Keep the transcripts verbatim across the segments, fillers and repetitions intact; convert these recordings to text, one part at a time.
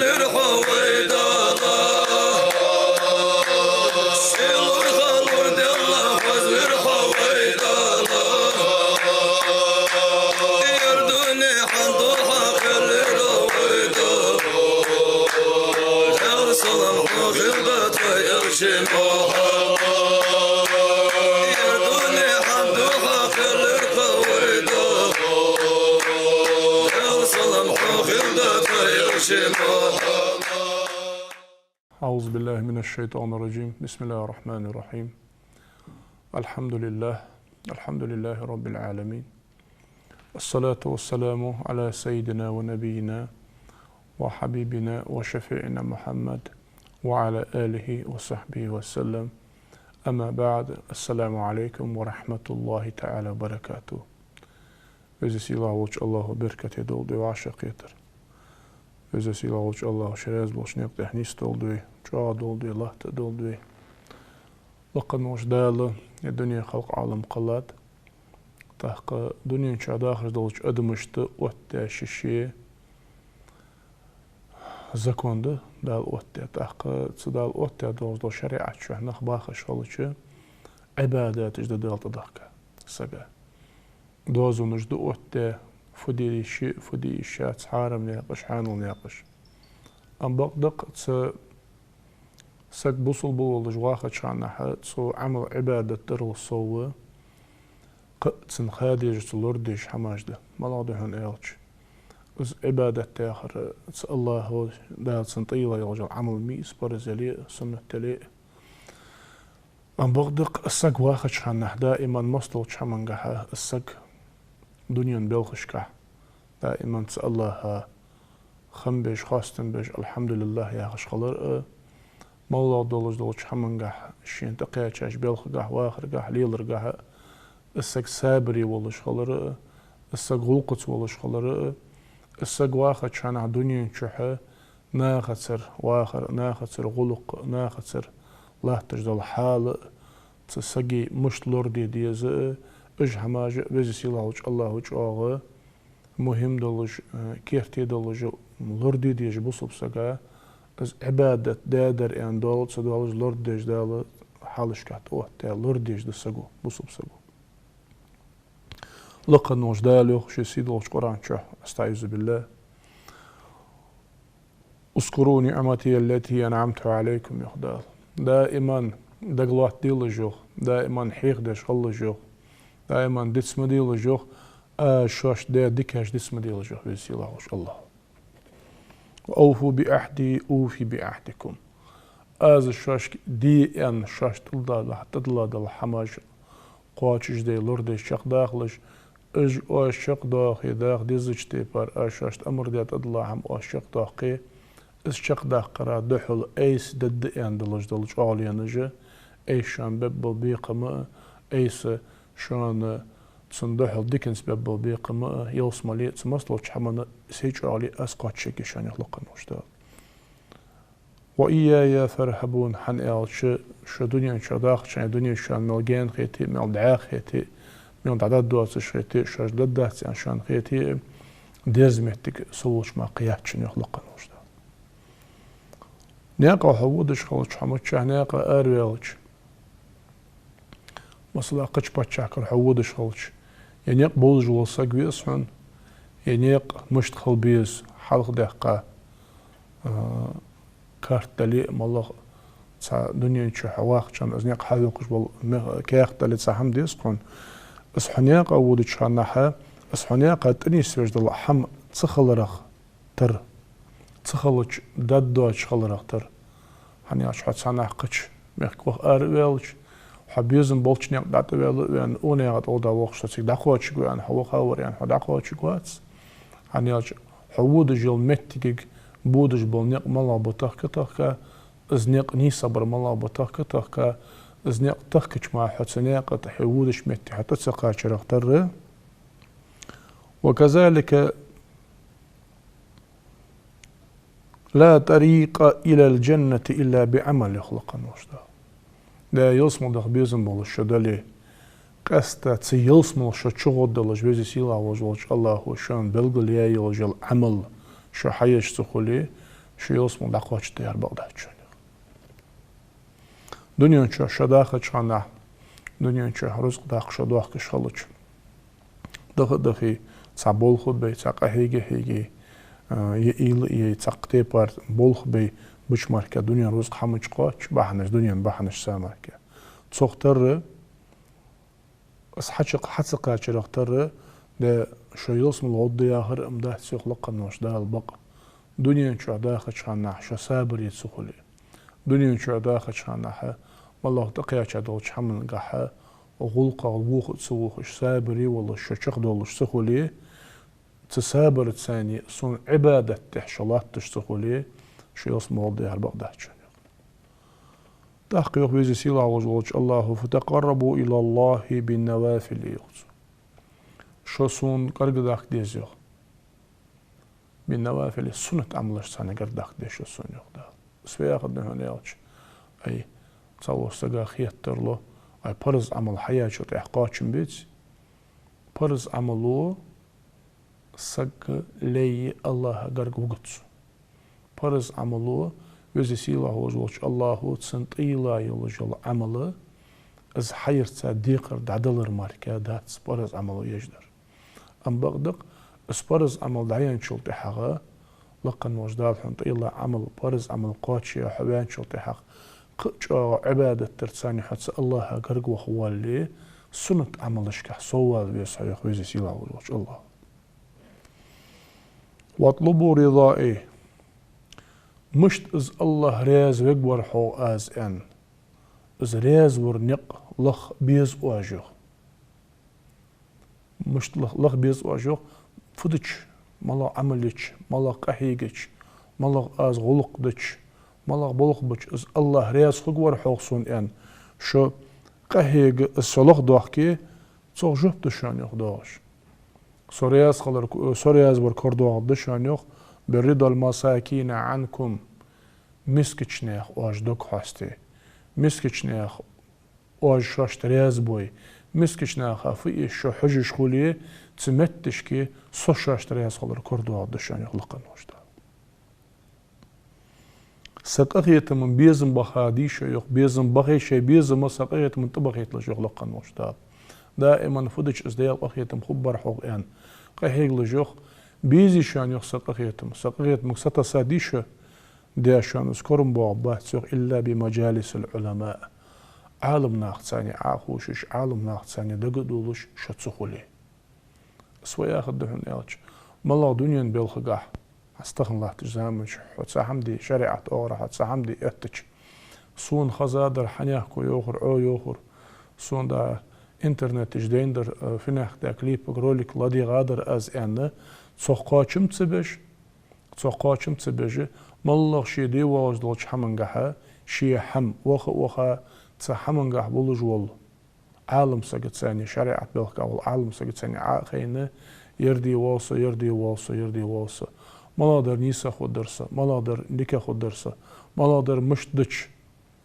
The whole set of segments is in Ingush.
Лир хьо вай Дала, сий лур, ха лур, Даьла хоза вир хьо вай Дала. Ер дуне хьан духьа кхеллира вай Дала. Даьла салам хьона хилда тха Элча Мухьаммад. Ер дуне хьан духьа кхеллира вай Дала. Даьла салам хьона хилда тха Элча Мухьаммад. أعوذ بالله من الشيطان الرجيم. بسم الله الرحمن الرحيم. الحمد لله. الحمد لله رب العالمين. الصلاة والسلام على سيدنا ونبينا وحبيبنا وشفيعنا محمد وعلى آله وصحبه وسلم. أما بعد. السلام عليكم ورحمة الله تعالى وبركاته. Веза-Сийлахь волча АллахӀа беркате долда вай вӀашагӀкхетар. Веза-Сийлахь волча АллахӀа ше раьза болча наькъа тӀа нийса долда вай, чӀоагӀа долда вай, латта долда вай. Лакха волча Дала ер дуне, халкъ, Ӏалам кхеллад. ТӀаккха дунен чу дахаш долча адамашта оттадаь ше-ше закон да Дала оттадаь. ТӀаккха цу Дала оттадаь долаш дола шариӀат чу нах бахаш хилча, Ӏибадаташ да Дала тӀадехка сага. Дозанаш да оттадаь, фу де йиш я, фу де йиш яц, хьарам наькъаш, хьанал наькъаш. Амма бакъда-кх цу саг бусалба волаш вахача хана, цо Ӏамал, Ӏибадат дарал совгӀа, кхы а цунна ха дезаш, цо лорадеш хӀамаш да. МалагӀа да хьона аьлча, из Ӏибадат яхар цу АллахӀо, Дала цунна тӀайилла йолаш йола Ӏамал ма йий из, параз яле а, суннат яле а. Амма бакъда-кх саг вахача хана даиман массадолча хӀамангахьа, саг дунен белхашкахь даиман цу АллахӀа хам беш, хоастам беш, «АлхьамдулиллахӀ» яхаш хилар а, малагӀа долаш долча хӀамангахьа шийна тӀакхаьчача белхагахьа, вахаргахьа, леларгахьа а саг сабаре волаш хилар а, саг гӀулакхаца волаш хилар а, саг вахача хана дунен чухьа нахацара вахар, нахацара гӀулакх, нахацара латташ дола хьал а, цу сага мишта лораде деза а, уж хӀамаш а Веза-Сийлахь волча АллахӀа чӀоагӀа мухӀим долаш, э, керте долаш лораде дезаш бусалба сага, из Ӏибадат даь дар аьнна дола, ца долаш лорадеш Дала хьалашка тӀаоттадаь, лорадеш да саго, бусалба саго. Лакха волча Дала йоах ший сийдолча Къуръан чу, أستعيذ بالله: «اذكروا نعمتي التي أنعمت عليكم», йоах Дала. Даиман дагалоаттаделаш, йоах, даиман хьехадеш хилалаш, йоах, даиман диц ма делаш, йоах, аз шоашта даь дикаш диц ма делаш, йоах Веза-Сийлахь волча АллахӀа. «وأوفوا بعهدي أوف بعهدكم». Аз шоашка де аьнна, шоашта тӀадилла дола, тӀадилла дола хӀамаш кхоачашде, лорадеш, чакхдахалаш, уж оаш чакхдоахе, даха дезача тайпара, аз шоашта амар даь тӀадилла хӀама оаш чакхдоаккхе, из чакхдаккхара духьал айса дергда аьнна долаш дола чӀоагӀленаш а, айса шоана бергбола бекхам а, айса шоана цунна духьал диканца бергбола бекхам а, ялсмале а, цу массадолча хӀаманна сай чӀоагӀле аз кхоачашъергья шоана, йоах лакха волча Дала. «وإياي فارهبون», хӀана аьлча, шо дунен чу дахача хана, дунен чу шоана мел гаьна хете а, мел дӀаьха хете а, мел дӀадоацаш хете а, шоашта дергдац аьнна шоана хете а, деза моттиг со волча мара кхы яц шоана, йоах лакха волча Дала. Наькъа хьо водаш хилча, хьо миччахьа наькъа араваьлча, масала, кхыча паччахьалкхера хьо водаш хилча, ер наькъ бовзаш вола саг веза хьона, ер наькъ мишта хила беза хьалхадаьккха, а, карта дале а, малагӀа цхьа дунен чу хьо вахача хана из наькъ хьахьокхаш бола ме-, каьхат дале а, цхьа хӀама деза хьона. Из хьо наькъа водача хана, из хьо наькъа тӀанийсвеш дола хӀама ца хиларах тара, ца хилча дӀадоацаш хиларах тара. ХӀана аьлча хьо цхьаннахьа кхыча мехка ваха араваьлча, хьо безам болча наькъа дӀатӀаваьлла а ваьнна, укх наькъа тӀа дӀавохаш, со цига дӀакхоачаргва аьнна хьо вахавар аьнна, хьо дӀакхоачаргвац. ХӀана аьлча хьо водаш йола моттигага, бодаш бола наькъ малагӀа ба тахка-тахка, из наькъ нийсагӀа бар малагӀа ба тахка-тахка, из наькъ тахкача мара хьо цу наькъа тӀа, хьо водача метте хьо тӀа ца кхачарах тара. «وكذلك لا طريق إلى الجنة إلا بعمل», йоах лакха волча Дала. Да, ялсмала даха безам болаш шо дале, къаьстта цу ялсмала шо чугӀоргдолаш Веза-Сийлахь волаш волча АллахӀа шоана белгалъяь йолаш йола Ӏамал шо хьаеш ца хуле, Шо ялсмала дӀакхоачаргда яхар бакъ дац шоана. Дунен чу шо дахача хана, дунен чу рузкъ даккха шо дохкаш хилча, даха а дахе, цхьа болх бе, цхьа къахьега а хьеге, а, е уйла е, цхьаккха тайпара болх бе, буча мара дунен рузкъ хӀамаш кхоач, бахьанаш, дунен бахьанаш са мара. Цох тара, из хьачакх хьа ца кхачарах тара, де, шо ялсмала гӀоргда яхар ам дац йоах лакхаволча Дала бакъ. Дунен чу дахача хана шо сабаре ца хуле, дунен чу дахача хана малагӀа тӀакхаьча долча хӀамангахьа гӀулакхах воха а ца вохаш, сабаре волаш, шо чакхдоалаш ца хуле, цу сабарца цхьана сона Ӏибадат тӀехь шо латташ ца хуле, шо ялсмала гӀоргда яхар бакъ дац шоана. ТӀаккха йоах Веза сийлахь волаш волча АллахӀа: «فتقربوا إلى الله بالنوافل», йоах цо. Шо сона кӀаргдаккха деза йоах. «بالنوافل», суннат Ӏамалашца цхьана кӀаргдаккха деза шо сона йоах Дала. Из фу яхар да хьона аьлча, ай, цхьаволча сага хетаргда, ай, парз Ӏамал хьаяьчул тӀехьагӀа кхоачам беций? Парз Ӏамало саг лай АллахӀа гарга вугаргва. Парз Ӏамало, Веза сийлахь волаш волча АллахӀа цун тӀайилла йолаш йола Ӏамал, из хьаярца декхар дӀадалар мара дац парз Ӏамало еш дар. Ам бакъда-кх, из парз Ӏамал дӀаяьнначул тӀехьагӀа, лакхаволча Дала хьона тӀайилла Ӏамал, парз Ӏамал кхоачае хьо ваьнначул тӀехьагӀа, кхы а чӀоагӀа Ӏибадат дарца цхьана хьо цу АллахӀа гарга ваха воалле, суннат Ӏамалашкахь соввала веза хьо йоах Веза сийлахь волаш волча АллахӀа. «واطلبوا رضائي». Мишта из АллахӀ раьза вергвар хьогӀ аз аьнна, из раьза вар никъ лаха беза оаш йоах. Мишта лаха, лаха беза оаш йоах, фу дича, малагӀа Ӏамал еча, малагӀа къахьегача, малагӀа аз гӀулакх дича, малагӀа болх бича, из АллахӀ раьза хургвар хьогӀ сона аьнна, шо къахьега, из шо лаха дохке, цох жоп да шоана йоах доагӀаш. Со раьза хилар, со раьза вар корадоагӀаргда шоана йоах: «برضا المساكين عنكم», мискача наьха оаш дог хьоастае, мискача наьха оаш шоашта раьза бой, мискача наха фу эш шо хьожаш хуле, цу метташка со шоашта раьза хилар корадоагӀаргда шоана йоах лакхаволча Дала. Са къахетама безам баха дий шо йоах, безам бахе, шоай безам са къахетама тӀабахийталаш йоах лакхаволча Дала. Даиман фу дича из Даьла къахетам хургбар хьогӀ аьнна къахьегалаш йоах, безий шоана йоах са къахетам, са къахетамга сатесса дий шо, деш шоана из корабоагӀаргбац йоах, «إلا بمجالس العلماء». Ӏаламнахаца цхьана Ӏохувшаш, Ӏаламнахаца цхьана дагадоалаш шо ца хуле. Из фу яхар да хьона аьлча, малагӀа дунен балхагахьа, хьа стахан латтача заманчухь хьо цхьа хӀама де, шариӀат оагӀорахьа цхьа хӀама де эттача, сона хезадар, хьанехко йоахар, Ӏо йоахар, сона да интернета чу дайнадар, э, финехк да клипага ролик ладийгӀадар аз аьнна, цох кхоачам ца беш, цох кхоачам ца беш, малагӀа ше де воаллаш долча хӀамангахьа, ше хӀама ваха а ваха, цу хӀамангахьа волаш вола Ӏаламсагаца цхьана, шариӀат балхагахьа вола Ӏаламсагаца цхьана Ӏо а хайна, ер де воал со, ер де воал со, ер де воал со. МалагӀдар нийса хургдар са, малагӀдар дика хургдар са, малагӀдар мишта дича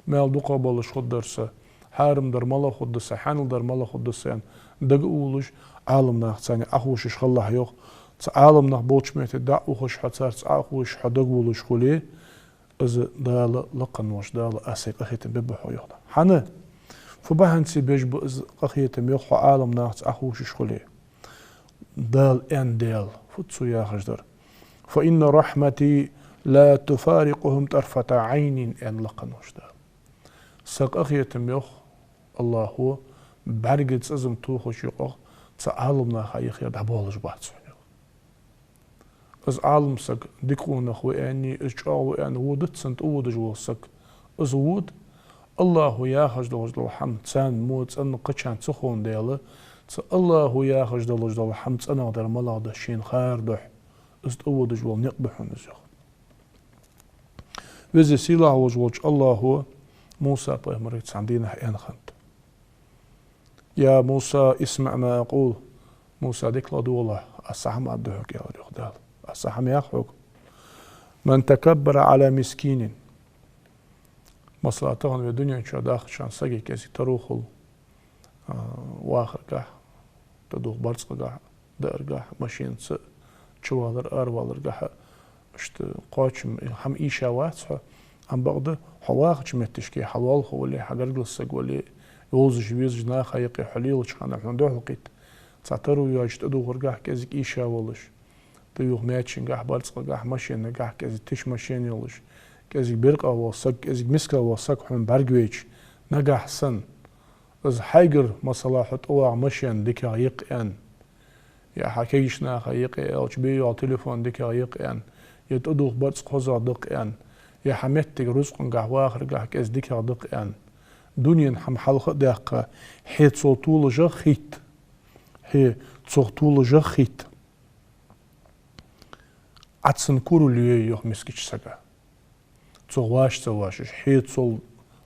маьл дукхагӀа болаш хургдар са, хьарамдар малагӀа хургда са, хьанал дар малагӀа хургда са аьнна, дага а вувлаш, Ӏаламнахаца цхьана Ӏохувшаш хилалахь йоах. Цу Ӏаламнах болча метте дӀа а ухаш хьо, царца Ӏохувшаш хьо дагавувлаш хуле, из Дала, лакхаволча Дала, аз сай къахетам бергба хьогӀ йоах. ХӀана? Фу бахьанца беш ба из къахетам йоах хьо Ӏаламнахаца Ӏохувшаш хуле? Дала аьннад, Даьла, фуд цо яхаш дар: «فإن رحمتي لا تفارقهم طرفة عين», аьннад лакхаволча Дала. Са къахетам йоах АллахӀа, бӀарга цӀацкъам тохача юкъах цу Ӏаламнаха юхера дӀабоалаш бац хьона йоах. Из Ӏаламсаг дика къонах ва аьнна, из чӀоагӀа ва аьнна вода цунна тӀаводаш вола саг. Из вода, АллахӀа яхаш долаш дола хӀама царна мо цӀена кхачан ца ховндаь, цу АллахӀа яхаш долаш дола хӀама цӀенагӀдар малагӀа да шийна хар духьа, из тӀаводаш вола никъ ба хьона из йоах. Веза сийлахь волаш волча АллахӀа Муса пайхамарга цхьан дийнахьа аьнна хиннад: «يا موسى اسمع ما أقول». Муса, дика ладувгӀалахь, аз цхьа хӀама аргда хьога, аьлар йоах Дала. Аз цхьа хӀама йоах хьога. «من تكبر على مسكين». Масала, тахан вай дунен чу дахача хана сага кӀезига таро хул, а, вахаргахьа, тӀадувха барзкъагахьа, дааргахьа, машенаца чувалар, араваларгахьа, Иштта кхоачам, хӀама ийша вац хьо, амма бакъда хьо вахача метташка, хьо лоалахо вале, хьо гаргара саг вале, йовзаш-везаш наха юкъе хьо лелача хана хьона духьалкхийтта цхьа таро йоацаш тӀадувхаргахьа кӀезига ийша волаш, тӀаювха маьченгахьа, барзкъагахьа, машенагахьа, кӀезига тиша машен йолаш, кӀезига беркъа вола саг, кӀезига миска вола саг хьона бӀаргавайча, нагахьа санна из хьайгара, масала, хьо тӀавагӀа машен дикагӀа я-кх аьнна, е хьа кагийча наха юкъе аьлча бе йола телефон дикагӀа я-кх аьнна, е тӀадувха барзкъа хозагӀа да-кх аьнна, е хьа моттиг рузкъангахьа, вахаргахьа кӀезига дикагӀа да-кх аьнна, дунен хӀама хьалха а даьккха, хье цул толашагӀа хетта, хье цох толашагӀа хетта, Ӏа цунна курал йой, йоах, мискача сага. Цох вӀаши ца вӀашаш, хье цул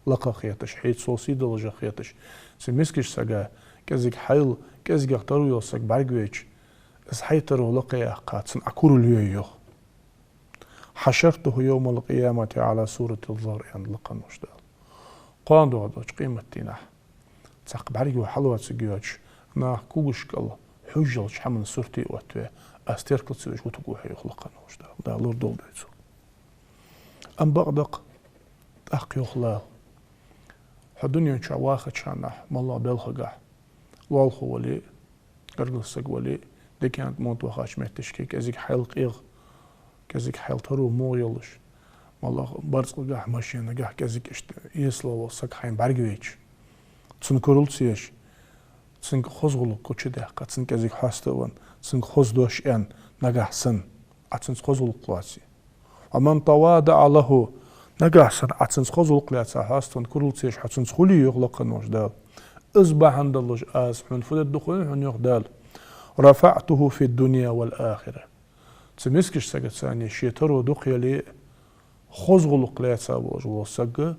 лакхагӀа хеташ, хье цул сийдолашагӀа хеташ, цу мискача сага кӀезига хьайл, кӀезигагӀа таро йола саг бӀаргавайча, из хьай таро лакхе яьккха, цунна Ӏа курал йой, йоах. حشرته يوم القيامة على صورة الذر, аьннад лакха волча Дала. Кхоана доагӀача къематдийнахьа цхьаккха бӀаргагой хьалоацаргйоацаш, наха когашкал хьожжалча хӀаман сурте оттаве, аз теркал ца веш вутаргва хьо, йоах лакха волча Дала. Дала лорадолда вай цох. Амма бакъда-кх, тӀаккха йоах Дала: хьо дунен чу вахача хана, моллагӀа балхагахьа, лоалахо вале, гаргара саг вале, дикан тӀа мо тӀа вахача метташка кӀезига хьайл къегӀа, кӀезига хьайл таро мугӀ йолаш, моллагӀа барзкъагахьа, машенагахьа кӀезига иштта эсала вола саг хьайна бӀаргавайча, цунна курал ца еш, цунга хоза гӀулакх гучадаьккха, цунна кӀезига хьоаста а венна, цунга хоза дош аьнна, нагахьа санна Ӏа цунца хоза гӀулакх лоаце. ومن تواضع له, нагахьа санна Ӏа цунца хоза гӀулакх лаьца, хьоаста а венна, курал ца еш хьо цунца хуле, йоах лакха волча Дала, из бахьан долаш аз хьона фу дергда хой хьона, йоах Дала: رفعته في الدنيا والآخرة. Цу мискача сагаца цхьана ший таро дукха яле а, хоза гӀулакх лаьца волаш вола саг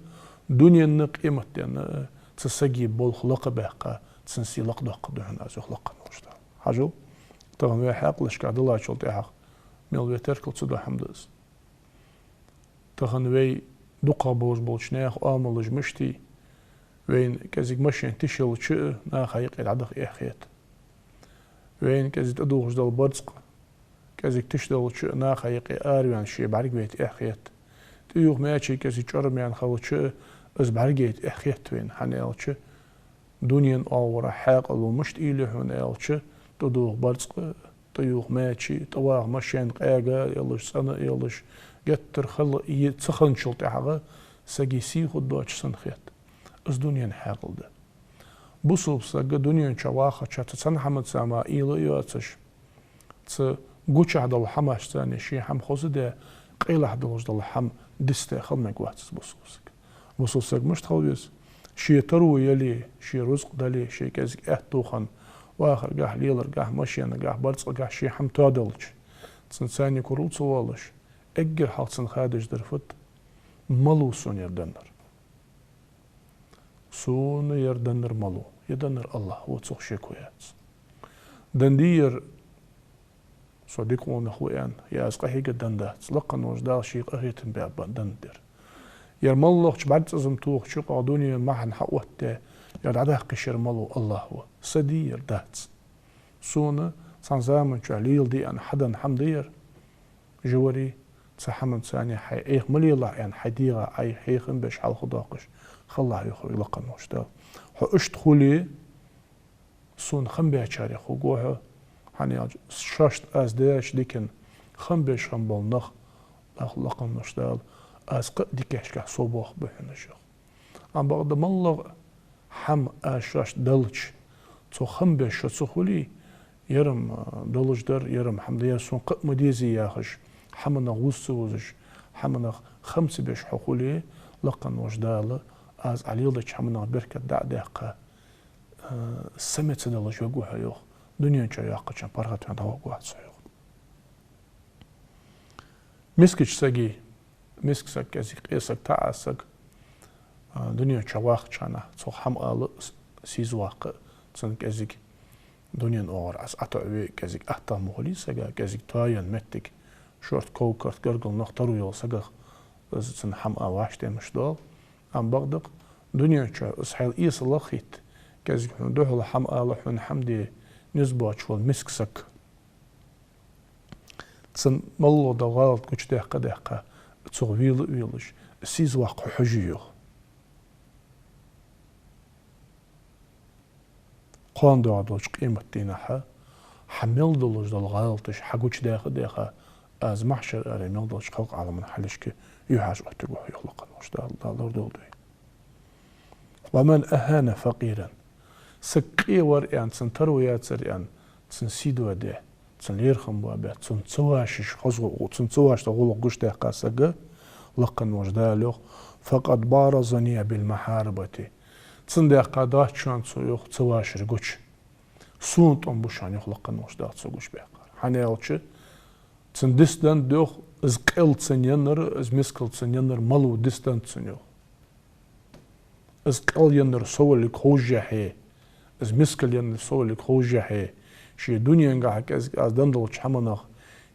дунен а, къематден а цу сага болх лакхабаьккха, цун сий лакхдоаккхаргда хьона аз, йоах лакха волча Дала. Хьажал, тахан вай хьаькъалашка диллачул тӀехьагӀа мел вай теркал ца до хӀама да из. Тахан вай дукхагӀа болаш болча наьха оамалаш мишта я, вайна кӀезига машен тиша йолча а наха юкъе дӀадаха эхь хет. Вайна кӀезига тӀадувхаш дола барзкъа кӀезига тиша долча а наха юкъе араваьнна ше бӀаргавайта эхь хет. ТӀаювха маьчеш кӀезига чӀоаргӀа маьнна хилча а из бӀаргавайта эхь хет вайна, хӀана аьлча дунен оагӀорахьа хьаькъало мишта уйла я хьона аьлча, тӀадувха барзкъа, тӀаювха маьчеш, тӀавагӀа машен къаьга а йолаш, цӀена а йолаш, геттара хала е ца хинначул тӀехьагӀа сага сий хургдоацаш санна хет. Из дунен хьаькъал да. Бусалба саг дунен чу вахача цу цхьан хӀамаца мара уйла а йоацаш, цу гучахь долча хӀамашца цхьана ший хӀама хоза а даь, къайлагӀа долаш дола хӀама дицдаь хила мегаш вац из бусалба саг. Бусалба саг мишта хила веза? Ший таро яле, ший рузкъа дале, ший кӀезига аьттув хинна, вахаргахьа, леларгахьа, машенагахьа, барзкъагахьа ший хӀама тоаделча, цунца цхьана курал ца воалаш, эггара хьалха цунна ха деш дар фуд: малув сона ер деннар? Сона ер деннар малув? Ер деннар АллахӀ ва, цох шеко яц. Денна дий ер со дика къонах ва аьнна, е аз къахьега денна дац? Лакха волча Дала ший къахетам баьб денна дар. Ер моллагӀча бӀаргацӀацкъама тохача юкъа дунен махьана хьаоттадаь, ер дӀадаккха йиш яр малув? АллахӀ ва. Са дий ер? Дац. Сона цхьан заман чухь леладе аьнна хьаденна хӀама дий ер? Жа варий, цу хӀаманца цхьана хьай Ӏеха ма лелахь аьнна, хьай дегӀа Ӏайха хьехам беш, хьалхадоаккхаш хилалахь, йоах вайга лакха волча Дала. Хьо иштта хуле, сона хам баьчарех хургва хьо, хӀана аьлча шоашта аз даьча дикан хам беш хинна бола нах, йоах лакха волча Дала, аз кхы а дикашкахьа совбоахаргба хьона уж, йоах. Амма бакъда моллагӀа хӀама аз шоашта делча, цох хам беш шо ца хуле, ер-м, а, долаш дар, ер-м хӀама да, ер сона кхы а ма дезий яхаш, хӀаманах вуз ца вузаш, хӀаманах хам ца беш хьо хуле, лакха волча Дала, аз Ӏа леладеча хӀаманах беркат дӀа а даьккха, а, са ма ца далаш варгва хьо, йоах, дунен чу йоаккхача паргӀата хьона дӀаваргвац хьо, йоах. Мискача сага, миска саг, кӀезига къе саг, таӀа саг, а, дунен чу вахача хана, цох хӀама ала с-, сийза ваккха, цунна кӀезига дунен оагӀорахьа из ӀотоӀаве, кӀезига аттагӀа ма хулий сага, кӀезига тоаенна моттиг, шортта ков-карт, гаргара нах, таро йола сагах из цунна хӀама ала вӀаштӀехьа мишта доал. Амма бакъда-кх, дунен чу из хьайла эсалагӀа хетта, кӀезига хьона духьала хӀама ала, хьона хӀама де низ боацаш вола миска саг. Цун мел дола гӀалат гучадаьккха а даьккха, цох вела а велаш, сийза ваккха хьожий, йоах. Кхоана доагӀаш долча къематдийнахьа хьа мел долаш дола гӀалаташ хьагучадаха а даьха, аз махьшар аре мел долча халкъа Ӏаламан хьалхашка юхьаш оттаргва хьо, йоах лакха волча Дала, Дала лорадолда вай. «ومن أهان فقيرا». Саг къе вар аьнна, цун таро яцар аьнна, цун сий доаде, цун лерхӀам боабе, цунна ца вашаш, хоза гӀу-, цунна ца вашаш дола гӀулакх гучадаьккха саг, лакха волча Дала йоах: «فقد بارزني بالمحاربة». Цунна даьккха дац шоана цо, йоах, ца вашар гуча. Сона тӀом ба шоана, йоах лакха волча Дала, цо гучабаьккхар. ХӀана аьлча, цун дис денна да, йоах, из къел цунна еннар, из мискал цунна еннар малав дис денна цунна, йоах. Из къел еннар со валлиг ховшшехь, из мискал еннар со валлиг ховшшехь, ший дуненгахьа кӀезига аз денна долча хӀаманах,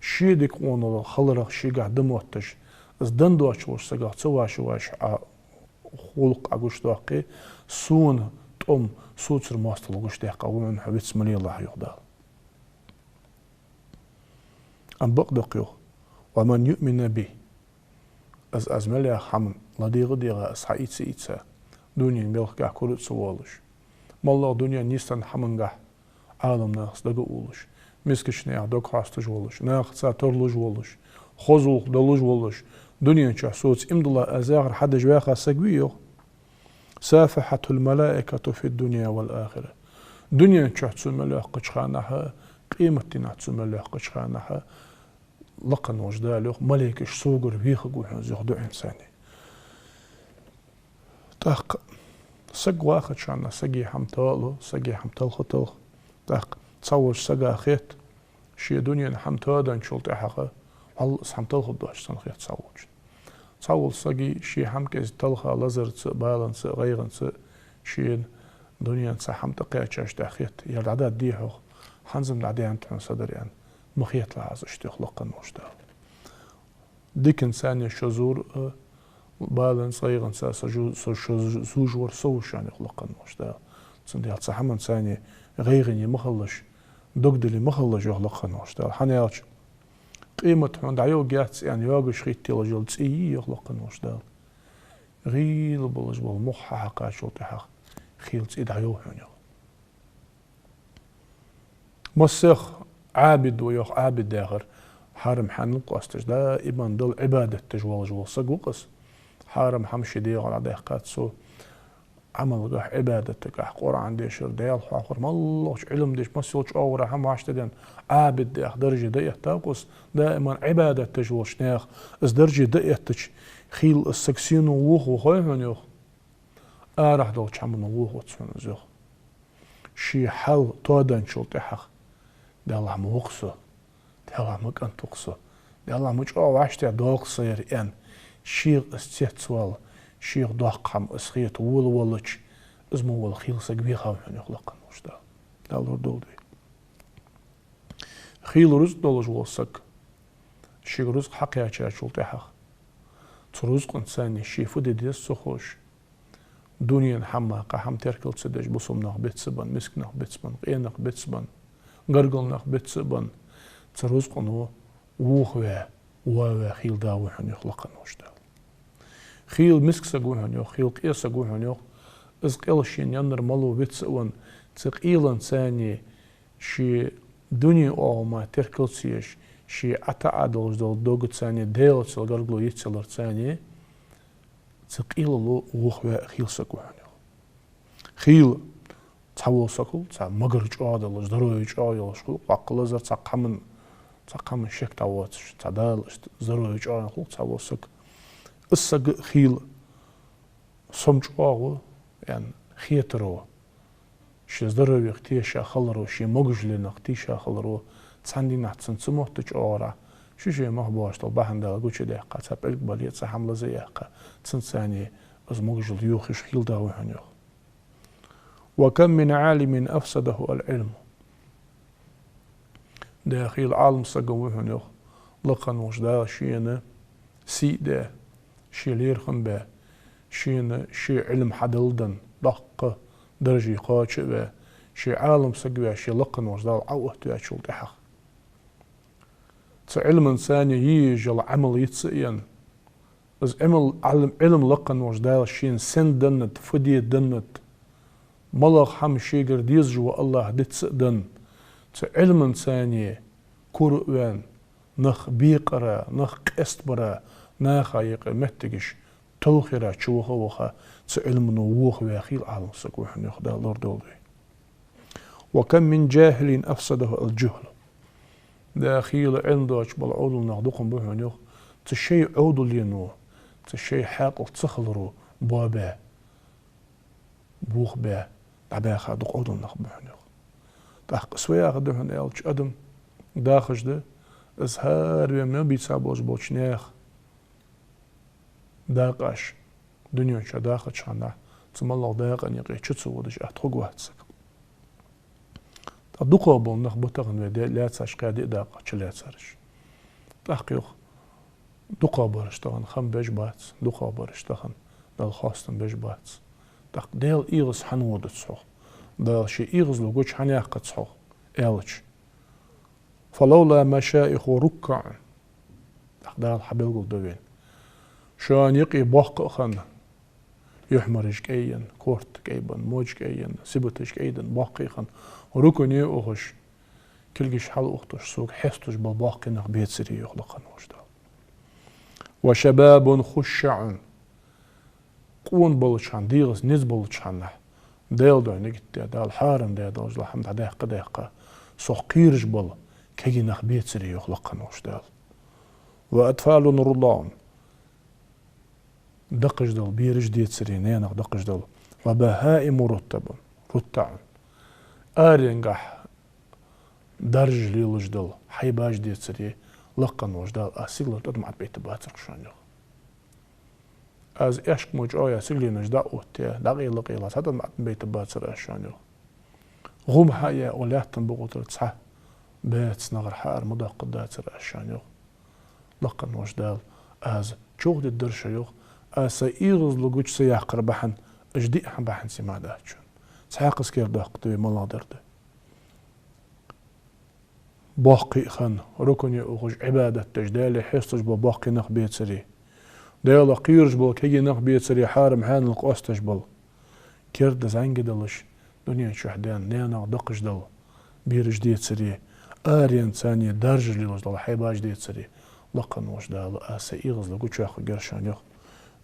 ший дика къонахчал хиларах шийгахьа да мотташ, из денна доацаш волча сагах ца вашаш, вашаш Ӏа гӀулакх Ӏа гучадоаккхе, сона тӀом, соцар моастагӀал гучадаьккха ва хьона хьо, виц ма лелахь, йоах Дала. Ам бакъда-кх, йоах: «ومن يؤمن بي». Аз, аз мел яха хӀама ладийгӀа а дийгӀа, аз хьаийца а ийца, дунен балхагахьа кура а ца воалаш, моллагӀа дунен нийсденна хӀамангахьа Ӏаламнахаца дага а уллаш, мискача наьха дог хьоасташ волаш, нахаца тарлуш волаш, хоза гӀулакх долаш волаш, дунен чухь соца иман дилла аз яхар хьадеш ваьха саг вий, йоах, «صافحته الملائكة في الدنيا والآخرة». Дунен чухь цо мел йоаккхача ханахьа, къематдийнахьа цо мел йоаккхача ханахьа, лакха волча Дала йоах, малейкаш согара вехаргва хьона из, йоах, дуӀанца. ТӀаккха саг вахача хана сага хӀама тоалу, сага хӀама талха а талх. ТӀаккха цхьаволча сага хет, ше дунен хӀама тоаданчул тӀехьагӀа, валлахӀи, из хӀама талхаргдоацаш санна хет цхьаволчоа. Цхьавола сага ше хӀама кӀезига талха, лазарца а, баланца а, гӀайгӀанца а, шийна дунен цхьа хӀама тӀакхаьчача тӀехьа хет, ер дӀадаьннад-кх, хӀанз-м дӀадаьннад хьона, са дар, аьнна, ма хеталахь из иштта, йоах лакха волча Дала. Диканца цхьана шо зур а, баланца, гӀайгӀанца со жу-, со шо зу-, зувш вар со ва шоана, йоах лакха волча Дала. Цудухьа цу хӀаманца цхьана гӀайгӀане ма хилалаш, догдале ма хилалаш, йоах лакха волча Дала. ХӀана аьлча, къемат хьона дӀайоагӀаргьяц аьнна йоагаш хеташ йола цӀий йий, йоах лакха волча Дала, гӀийла болаш бола мух хьахьекхачул тӀехьагӀа хийла цӀий дӀайов хьона, йоах. Массехк Ӏабид ва, йоах, Ӏабид яхар хьарам-хьанал къоасташ, даим Далла Ӏибадат деш волаш вола саг ва-кх из. Хьарам хӀама ший дегӀа дӀадаьккхад цо, Ӏамалгахьа, Ӏибадатагахьа, Къуръан дешар, Даьла хьоахавар, моллагӀча Ӏилма деш, масса йолча оагӀорахьа хӀама вӀаштӀехьаденна, Ӏабид яха дарже дӀаэттав-кх из, даим Ӏибадат деш волча наьха из дарже дӀаэттача, хийла из саг сенах вохаву хой хьона, йоах. Арахьа долча хӀаманах вохавац хьона из, йоах. Ший хьал тоаданчул тӀехьагӀа: «Даьллахь, ма ва-кх со, Даьллахь, ма кӀант ва-кх со, Даьллахь, ма чӀоагӀа вӀаштӀехьадоагӀа-кх са ер», — аьнна, шийга из цецвала, шийга доккха хӀама из хета волавелча, из ма вола хийла саг вехав хьона, йоах лакха волча Дала. Дала лорадолда вай. Хийла рузкъа долаш вола саг, шийга рузкъа хьакхаьчачул тӀехьагӀа, цу рузкъанца цхьана ше фу де деза ца ховш, дунен хӀама, кхы хӀама теркал ца деш, бусалба нах бицца бенна, миска нах бицца бенна, къе нах бицца бенна, гаргара нах бицца бенна, цу рузкъано вохаваь, воаваь хийла да ва хьона, йоах лакха волча Дала. Хийла миска саг ва хьона, йоах, хийла къе саг ва хьона, йоах, из къел шийна еннар малав вицца а венна, цу къеланца цхьана ший дунен оагӀув мара теркал ца еш, ший ӀотаӀа долаш дола догца цхьана Даьлаца гаргало йицъяларца цхьана, цу къелало вохаваь хийла саг ва хьона, йоах. Хийла цхьавола саг хул, цхьа магар чӀоагӀа долаш, здоровье чӀоагӀа йолаш хул, воккха лазар, цхьаккха хӀаман, цхьаккха хӀаман шек дӀавоацаш, цхьа далаш, здоровье чӀоагӀа хул цхьавола саг. Из саг хийла сом чӀоагӀа ва, аьнна, хетаро, ший здоровьех теша хиларо, ший могашалах теша хиларо, цхьан дийнахьа цунна ца моттача оагӀорахьа, ший-ший мах боацаш дола бахьан Дала гучадаьккха, цхьа пӀелг бале, цхьа хӀама лазаяьккха, цунца цхьана из могашал йохаеш хийла да ва хьона, йоах. «وكم من عالم أفسده العلم». Да, хийла Ӏалам саг ва хьона, йоах, лакха волча Дала шийна сий а даь, ший лерхӀам баь, шийна ший Ӏилма хьадалдан, доккха дарже кхоачаш а ваь, ше Ӏалам саг ваь, ше лакха волча Дала Ӏооттаваьчул тӀехьагӀа. Цу Ӏилманца цхьана е езаш йола Ӏамал йиц а ена, из Ӏамал, Ӏилм, Ӏилм лакха волча Дала шийна сенна деннад, фу де деннад, малагӀа хӀама шийгара дезаш ва АллахӀа диц а денна, цу Ӏилманца цхьана кура а ваьнна, нах бекъара, нах къоастабара, наха юкъе моттигаш талхара чуваха а ваха, цу Ӏилмано вохаваь хийла Ӏалам саг ва хьона, йоах, Дала лорадолда вай. وكم من جاهل أفسده الجهل. Дехийла Ӏилма доацаш бола Ӏовдал нах дукха ба хьона, йоах, цу шоай Ӏовдалено, цу шоай хьаькъал ца хиларо боабаь, бохабаь, дӀабаьха дукха Ӏовдал нах ба хьона, йоах. ТӀаккха из фу яхар да хьона аьлча, адам дахаш да, из хӀара вай ма бийца болаш болча наьха дакъаш, дунен чу дахача хана, цу моллагӀа дакъа юкъе чу ца водаш атта хургвац саг. ТӀаккха дукхагӀа бола нах ба тахан вай де лаьцараш, кхаь-диъ дакъа чу лаьцараш. ТӀаккха, йоах, дукхагӀбараш тахан хам беш бац, дукхагӀбараш тахан Далла хоастам беш бац. ТӀаккха Даьла эгӀаз хьан вода цох? Дала ший эгӀазло гуча хьан яккха цох? Аьлча, فلولا مشائخ ركع. ТӀаккха Дала хьабелгалду вайна. Шоана юкъе боккха а хинна, юхьмараш кӀайенна, корта кӀайбенна, модж кӀайенна, сибаташ кӀайденна, боккхий хинна, рукуӀе ухаш, кулгаш хьалаухаш, сога хьесташ бола боккхий нах бецаре, йоах лакха волча Дала. وشباب خشع. Къона болча хана, дегӀаца низ болча хана, Даьла духьа нигат даь, Дала хьарам даь долаш дола хӀама дӀадаьккха-даьккха, цох кхераш бола кагий нах бецаре, йоах лакха волча Дала. وأطفال رضع. Дакхаш дола бераш децаре, наьнах дакхаш дола. وبهائم رتع. رتع. Аренгахьа даржаш лелаш дола хьайбаш децаре, лакха волча Дала, аз сигалара тӀадам ӀотӀабайтаргбацар-кх шоана, йоах. Аз аьшка мо чӀоагӀъяь сигаленаш дӀаоттаяь, дӀакъайла-къайла цхьа тӀадам ӀотӀабайтаргбацар аз шоана, йоах. ГӀум хьаяь, укх лаьттан букъа тӀара цхьа баьца нагӀар хьаара ма доаккхаргдацар аз шоана, йоах. Лакха волча Дала, аз човхадергдар шо, йоах, аз са эгӀазло гуча ца яккхар бахьан, уж диъ хӀама бахьанца ма дац шоана. Цхьаькхаза кердоаккхаргда вай малагӀдар да. Боккхий хинна, рукуӀе ухаш, Ӏибадат деш, Даьлага хьесташ бола боккхий нах бецаре, Даьлах кхераш бола кагий нах бецаре, хьарам-хьанал къоастадеш бола. Керда зӀамига долаш, дунен чухь даьна, наьнах дакхаш дола бераш децаре, аренца цхьана даржаш лелаш дола хьайбаш децаре, лакха волча Дала, аз са эгӀазло гучаяьккхаргьяр шоана, йоах.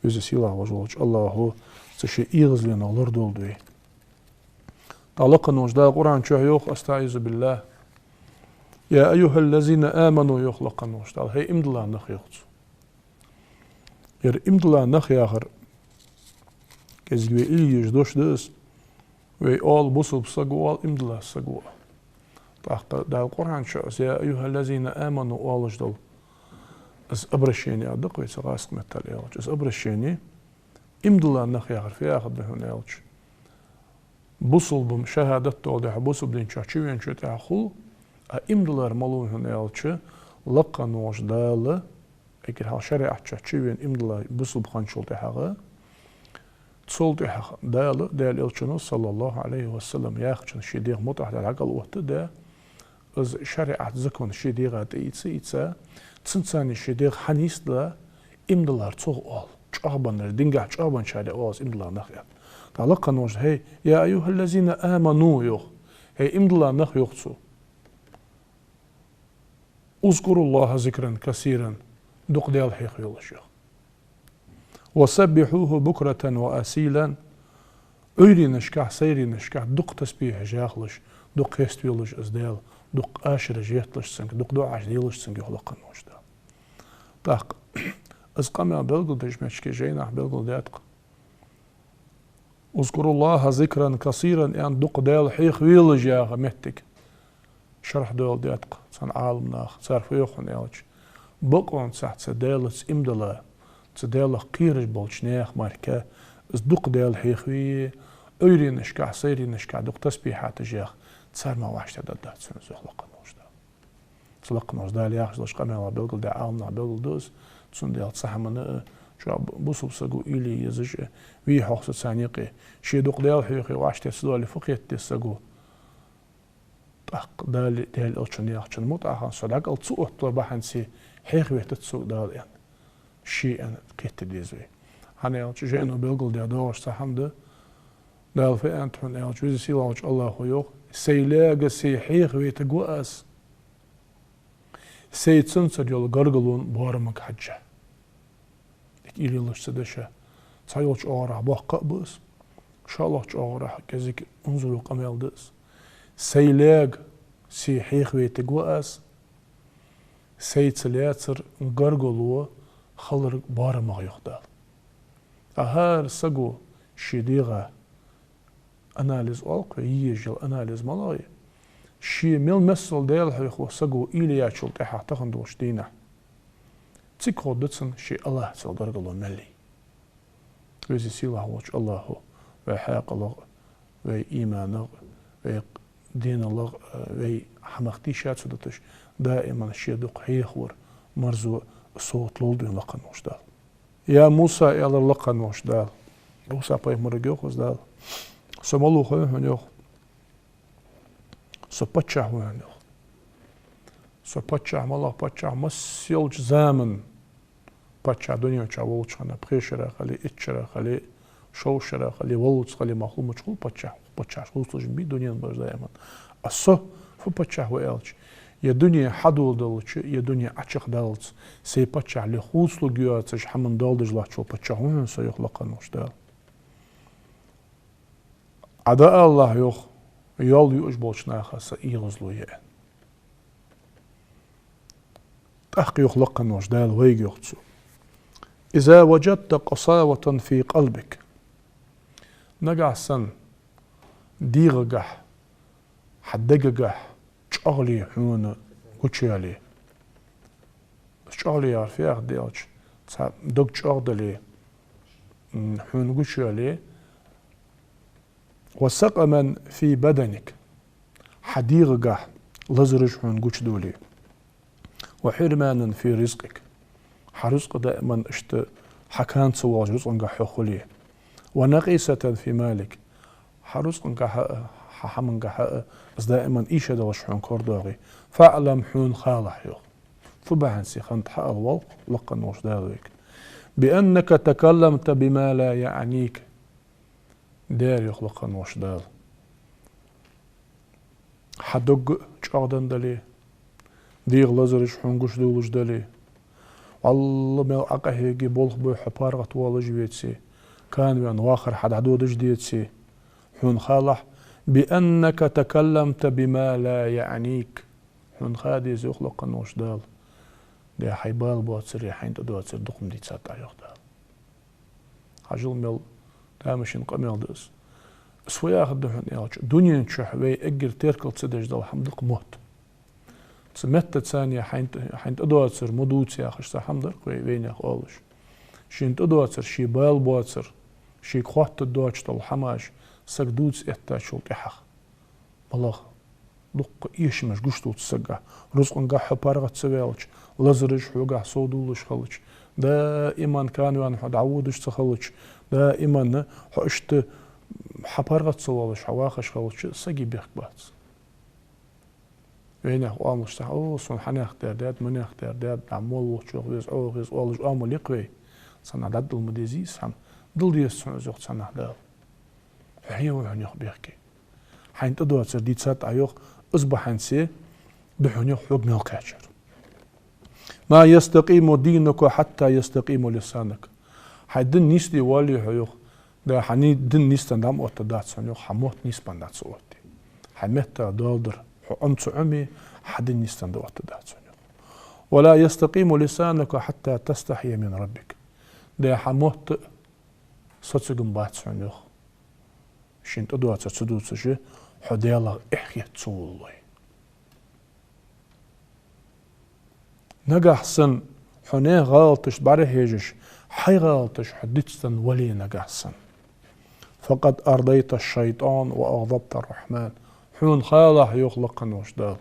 Веза сийлахь вож волча АллахӀо цу ший эгӀазленах лорадолда вай. ТӀаккха лакха волча Дала Къуръан чу йоах, أستعيذ بالله: يا أيها الذين آمنوا, йоах лакха волча Дала, хӀай иман дилла нах, йоах цо. Ер иман дилла нах яхар, кӀезига вай илли еш дош да из, вай оал бусалба саг ва, оал иман дилла саг ва. ТӀаккха Дала Къуръан чу из يا أيها الذين آمنوا оалаш дола, из обращени а да-кх вай цу гӀазкхий меттала аьлча. Из обращени иман дилла нах яхар фу яхар да хьона аьлча, бусалба шахӀадат доаладе хьо, бусалба дин чу чувеначул тӀехьагӀа хул, а иман диллар малув хьона аьлча, лакха волча Дала, эггара хьалха шариӀат чу чувена иман дилла бусалба хинначул тӀехьагӀа, цул тӀехьагӀа Дала, Даьла Элчано, صلى الله عليه وسلم, яхачунна ший дегӀа мутӀахьа даь, дӀакӀалоттадаь, из шариӀат, закон ший дегӀа тӀаийца, ийца, цунца цхьана ший дегӀ хьанийсдале, иман диллар цох оал. ЧӀоагӀбенна, дингахьа чӀоагӀбенначаре оал из иман дилла нах, аьнна. ТӀаккха лакха волча Дала: хӀай, يا أيها الذين آمنوا, йоах. ХӀай, иман дилла нах, йоах цо. اذكروا الله ذكرا كثيرا, дукха Даьла хьоахавелаш, йоах. وسبحوه بكرة وأصيلا, Ӏуйренашкахьа, сайренашкахьа дукха тасбихьаш яхалаш, дукха хеставелаш из Даьла, дукха ашараш етталаш цунга, дукха дуӀаш делаш цунга, йоах лакха волча Дала. ТӀаккха из къамаьл белгалдеш моттиге жайнашка белгалдаьд-кх. اذكروا الله ذكرا كثيرا, аьнна, дукха Даьла хьоахавелаш яха моттиг шархь доаладаьд-кх цхьан Ӏаламнаха. Цар фу йоах хьона аьлча, бокъонцахь цу Даьлаца иман дилла, цу Даьлах кхераш болча наьха мара из дукха Даьла хьоахаве, Ӏуйренашкахьа, сайренашкахьа дукха тасбихьаташ яха, цар мара вӀаштӀехьдаргдац цунна из, йоах лакха волча Дала. Цу лакха волча Дала яхаш долча къамаьлах белгалдаь Ӏаламнаха белгалду из, цудухьа цхьа хӀамана а чӀоагӀа бусалба саго уйла е езаш а, вий хьогӀ со царна юкъе. Ше дукха Даьла хьоахаве, вӀаштӀехьа ца доале, фу кхетаде саго? ТӀаккха Дала, Даьла Элчано яхачун мутӀахьа хинна со дӀакӀал ца отталар бахьанца хьехаветтац сога Дала, аьнна. Ше аьнна кхета деза вай. ХӀана аьлча, жайно белгалдаь доагӀаш цхьа хӀама да. Дала фу аьннад хьона аьлча, Веза-Сийлахьа волча АллахӀа йоах: «Сай лаьга Се хьехавайтаргва Аз, Сай цунцара йола гаргалон боарамага хьежжа». Дика уйла елаш цу деша. Цхьайолча оагӀорахьа боккха а ба из, шоллагӀча оагӀорахьа кӀезига унзара къамаьл да из. Сай лаьга Се хьехавайтаргва Аз, Сайца лаьцара гаргало хиларга боарамага, йоах Дала. ТӀаккха хӀара саго ший дегӀа анализ оал-кх вай, е езаш йола анализ малагӀа я, ше мел миссел Даьла хьехаву саго уйла яьчул тӀехьагӀа тахан долча дийнахьа цига ховргда цунна ший АллахӀаца йола гаргало мел я. Веза-Сийлахьа волча АллахӀа вай хьаькъалах а, вай иманах а, вай деналах а, вай хӀамах тийша ца дуташ, даиман Ший дукха хьехавар, марзо, совгӀат лолда вайна Лакха волча Дала. «Я Муса», — аьлар Лакха волча Дала Муса-пайхамарга, йоах из Дала, «Со малув хой хьона, — йоах. — Со паччахь ва хьона, — йоах. — Со паччахь, малагӀа паччахь, масса йолча заман паччахь, дунен чу волча хана, пхе шера хиле, итт шера хиле, шовзткъа шера хиле, валлалца хиле, мах хул мачхул паччахь, паччахьаш хувцалуш бий дунен баш даиман. А со фу паччахь ва аьлча, е дуне хьадоладелча, е дуне Ӏочакхдаллалца, Сай паччахьале хувцалургйоацаш хӀаман доал деш латтача паччахь ва хьона со, йоах Лакха волча Дала. Ӏа дӀаалалахь, — йоах, — йоал юаш болча наха Са эгӀазло я», — аьнна. ТӀаккха йоах Лакха волча Дала вайга, йоах цо: «إذا وجدت قساوة في قلبك». Нагахьа санна дегӀагахьа, хьа дегагахьа чӀоагӀал хьона гучаяьле. ЧӀоагӀал яхар фу яхар да аьлча, цхьа дог чӀоагӀдале, м, хьона гучаяьле, «وسقما في بدنك», хьа дегӀагахьа лазараш хьона гучадоале, «وحرمانا في رزقك», хьа рузкъа даиман иштта хьа кана ца воалаш рузкъангахьа хьо хуле, «ونقصة في مالك», хьа рузкъангахьа а, хьа хӀамангахьа а из даиман ийша далаш хьона корадоагӀе, «فاعلم», хьона халахь, йоах. Фу бахьанца хиннад хьаала воалл Лакха волча Дала вайга: «بأنك تكلمت بما لا يعنيك». Дера, йоах Лакха волча Дала, хьа дог чӀоагӀденна дале, дегӀа лазараш хьона гучадоалаш дале, валлахӀи, мел Ӏа къахьеге болх бой хьо паргӀатвоалаш веце, кана ваьнна вахар хьа дӀадодаш деце, хьона халахь: «بأنك تكلمت بما لا يعنيك». Хьона ха деза, йоах Лакха волча Дала, де хьай бала боацаре, хьайна тӀадоацаре дукха ма дийцад Ӏа, йоах Дала. Хьажал, мел тамашийна къамаьл да из. Из фу яхар да хьона аьлча, дунен чухь вай эггара теркал ца деш дола хӀама да-кх мотт. Цу меттаца хьайна тӀа-, хьайна тӀадоацар ма дувца яхаш цхьа хӀама дар-кх вай, вайнаьха оалаш. Шийна тӀадоацар, ший бала боацар, шийга хоттаргдоацаш дола хӀамаш саг дувца эттачул тӀехьагӀа, малагӀа дукха эшамаш гучадоал цу сагагахьа, рузкъангахьа хьо паргӀата ца ваьлча, лазараш хьогахьа совдоалаш хилча, даиман кана ваьнна хьо дӀаводаш ца хилча, даиман хьо иштта хьо паргӀата ца воалаш хьо вахаш хилча, сага бехк бац. Вайнаьха оалаш цхьа: «О, сона хьанех тера даьд, манех тера даьд, дӀа молла волчох веза, Ӏо веза», — оалаш оамал я-кх вай. Цхьаннахьа дӀадала ма дезий из хӀама. Дала деза цунна из, йоах, цхьаннахьа Дала. Хьо хье ва хьона, йоах, бехке. Хьайна тӀадоацар дийцад Ӏа, йоах, из бахьанце да хьона, йоах, хьога мел кхаьчар. «ما يستقيم دينك حتى يستقيم لسانك». Хьай ди нийсде воалле хьо, йоах, да хьа ни-, ди нийсденна дӀа ма оттаргдац хьона, йоах, хьа мотт нийсбенна дӀа ца отте. Хьай меттах доал дар хьо Ӏома ца Ӏоме, хьа ди нийсденна дӀаоттаргдац хьона, йоах. «ولا يستقيم لسانك حتى تستحي من ربك». Да хьа мотт а соцаргбац хьона, йоах, шийна тӀадоацар ца дувцаш, хьо Даьлах эхь хетта ца волалой. Нагахьа санна хьо наьха гӀалаташта бӀарахьежаш, хьай гӀалаташ хьо дицденна вале нагахьа санна, «فقد أرضيت الشيطان وأغضبت الرحمن». Хьона халахь, йоах Лакха волча Дала,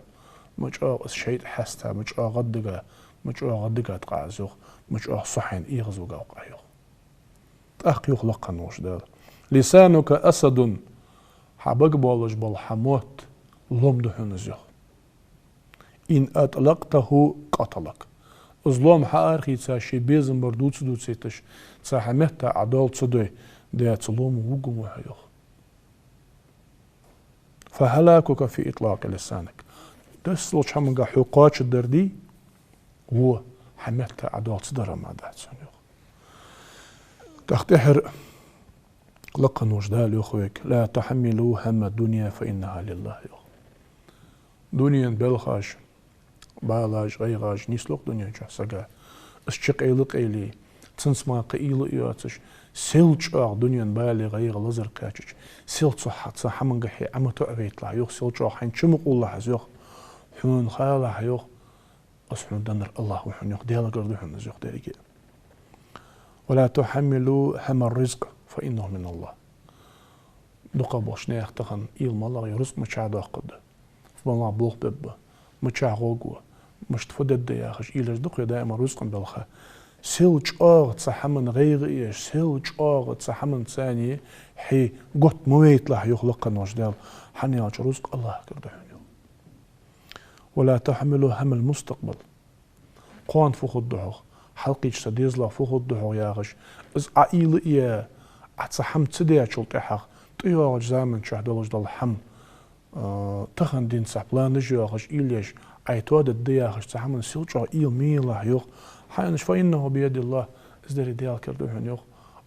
ма чӀоагӀа из шайтӀа хьаста, ма чӀоагӀа гӀаддига, ма чӀоагӀа гӀаддига тӀаккха аз, йоах, ма чӀоагӀа со хьайна эгӀазвигав-кх Ӏа, йоах. ТӀаккха йоах Лакха волча Дала: «لسانك أسد». Хьа бага болаш бола хьа мотт Лом да хьона из, йоах. «إن أطلقته قتلك». Из лом хьаарахийца, ший безам бар дувца дувцийташ, цу хьа метта Ӏа доал ца дой, дера цу ломо вувргва хьо, йоах. «فهلاكك في إطلاق لسانك». Дезалча хӀамангахьа хьо кхоачаргдар дий, во хьа метта Ӏа доал ца дара мара дац хьона, йоах. ТӀаккха тӀехьара лакха волча Дала йоах вайга: «لا تحملوا هم الدنيا فإنها لله», йоах. Дунен белхаш, балаш, гӀайгӀаш нийслу-кх дунен чу сага. Из чу къайла къайле, цунца мара кхы уйла а йоацаш, сел чӀоагӀа дунен балеи гӀайгӀеи лазар кхаьчача, сел цу хьа-, цу хӀамангахьа Ӏа ма тоӀавайталахь, йоах, сел чӀоагӀа хьайна чу ма къувлалахь из, йоах. Хьона халахь, йоах, из хьона деннар АллахӀ ва хьона, йоах, Даьлагара да хьона из, йоах, деррига. «ولا تحملوا هم الرزق فإنه من الله». ДукхагӀболча наьха тахан уйла малагӀа я: рузкъа мичахьа доаккхаргда, фу малагӀа болх бергба, мичахьа гӀоргва, мишта фу дергда яхаш уйла еш да-кх вай даим рузкъан балха. Сел чӀоагӀа цу хӀаман гӀайгӀа еш, сел чӀоагӀа цу хӀаманца хье готта ма вайталахь, йоах лакха волча Дала, хӀана аьлча рузкъа АллахӀагара да хьона, йоах. «ولا تحملوا هم المستقبل». Кхоана фу хургда-хьогӀ, хьалкхийча са дезалах фу хургда-хьогӀ яхаш, из Ӏа уйла а е, Ӏа цу хӀама ца дечул тӀехьагӀа, тӀайоагӀача заман чухь долаш дола хӀама, а, тахан дийнахьа планаш йоахаш, уйла еш, Ӏа тоадаргда яхаш, цу хӀаман сел чӀоагӀа уйла ма елахь, йоах. ХӀана аьлча «فإنه بيد الله», из деррига Даьлагара да хьона, йоах.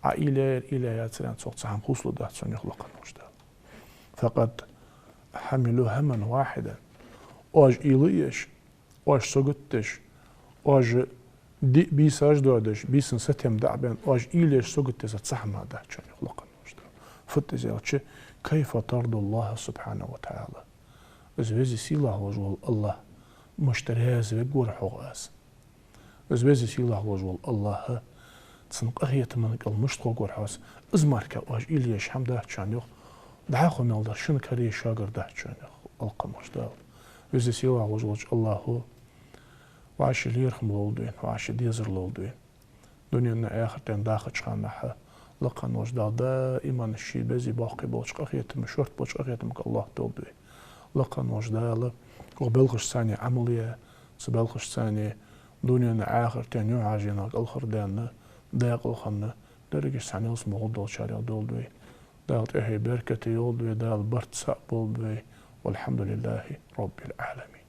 Ӏа уйла яьяр, уйла яьяцарех цох цхьа хӀама хувцалургдац хьона, йоах лакха волча Дала. «فقد حملوا هما واحدا». Оаш уйла а еш, оаш сагот а деш, оаш диъ бийсаш доадеш, бийсан сатем дӀа а баьнна, оаш уйла еш, сагот а деш, цхьа хӀама дац хьона, йоах лакха волча Дала. Фуд из аьлча: «كيف ترضي الله سبحانه وتعالى». Из Веза-Сийлахь волаш вола АллахӀ мишта раьза вергвар-хьогӀ Аз. Из Веза-Сийлахь волаш вола АллахӀ, цун къахетама кӀал мишта хургвар-хьогӀ Аз, из мара оаш уйла еш хӀама дац хьона, йоах. ДӀахо мел дар шун кара шугара дац хьона, йоах лакха волча Дала. Веза-Сийлахь волаш волча АллахӀо вӀаший лерхӀам лолда вайна, вӀаший дезар лолда вайна. Дунен а, ахартен а дахача хана хьа лакха волча Дала даиман ший безий боккхий болча къахетама, шортта болча къахетамага лоаттадолда вай. Лакха волча Дала укх белхашца Ӏамал е, цу белхашца дунен а, ахартен а юхьӀаьрженах кӀалхардаьнна, декъала хинна, дерригаш цхьана ялсмала гӀоргдолчарех долда вай. Дала тӀехье беркате йолда вай, Дала барт цхьа болба вай. والحمد لله رب العالمين.